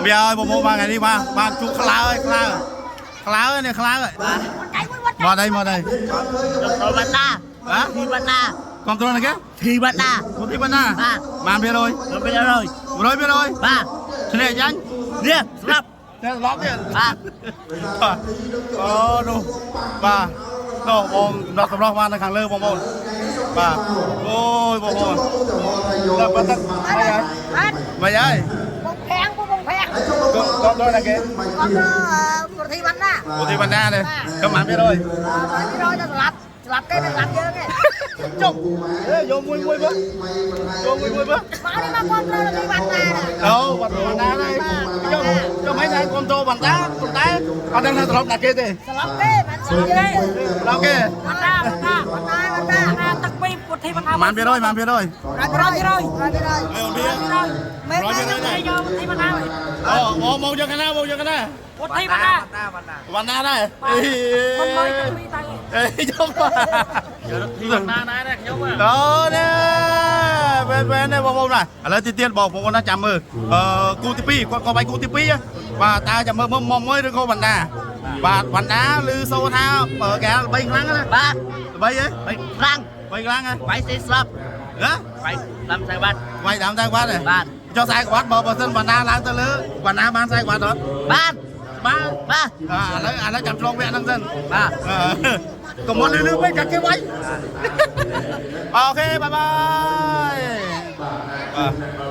ជំរាបឲ្យបងប្អូនបាទថ្ងៃនេះបាទបានជួបខ្លោហើយខ្លោខ្លោនេះខ្លោមកđâyមកđây ចូលវណ្ណា បាទ ធីវណ្ណា គ្រប់ត្រណាគេ ធីវណ្ណា ពុទ្ធិបណ្ណា បាទ បានភាគរយ ខ្ញុំเป็นอะไร 100ភាគរយ បាទ ឈ្នះចាញ់ នេះស្រាប់ តែឡប់ទៀត បាទ បាទអូនោះបាទនោះបងកំណត់សម្រស់បាននៅខាងលើបងប្អូនបាទអូយបងប្អូនដល់ប៉ាទឹកមិនហើយ បាទ មិនហើយ បងភាំងបងភាំង គ្រប់ត្រណាគេ គាត់ប្រធីវណ្ណា ពុទ្ធិបណ្ណានេះកំបានភាគរយ 100ទៅស្លាប់ស្លាប់គេមិនស្លាប់យើងទេ ចុះអេយកមួយមួយមើលយកមួយមួយមើល មកនេះមកគាត់ប្រធីវណ្ណា អូវត្តបណ្ដាដែរចុះចុះមិនថាគ្រប់ត្របណ្ដាប៉ុន្តែអត់ដឹងថាត្រឡប់ណាគេទេ ស្លាប់គេមិនស្លាប់យើង ត្រឡប់គេ វណ្ណាវណ្ណាវណ្ណាវណ្ណា ទឹកពីពុទ្ធិបណ្ណា ប្រហែលភាគរយប្រហែលភាគរយ 100 100 100 អេអូនភា មែនទេ យកពុទ្ធិបណ្ណា អូមកមកយកកណាមកយកកណា ពុទ្ធិបណ្ណា វណ្ណាដែរ មិនមកទឹកពីតើ អេចុះ យកធីវណ្ណាដែរណាខ្ញុំ អូណែវែនវែនបងប្អូនណាឥឡូវទីទៀតបងប្អូនណាចាំមើលអឺគូទី2គាត់ក៏បាយគូទី2បាទតើចាំមើលមើលមុំមួយឬក៏វណ្ណាបាទវណ្ណាឬសូថាគេល្បីខ្លាំងណា បាទ ល្បីហ៎ បីខ្លាំង ល្បីខ្លាំងហ៎ វាយស៊ីស្លាប់ ហ៎ វាយតាមខ្សែបាត់ វាយដើមតែគាត់ហ៎ បាទ ចុះខ្សែក្បាត់បើបើសិនវណ្ណាឡើងទៅលើវណ្ណាបានខ្សែក្បាត់អត់ បាទ បាទ បាទ ឥឡូវចាំឆ្លងវគ្គហ្នឹងសិន បាទ កុំមកលឺលឺពេកកាត់គេវាយ OK bye bye បាទ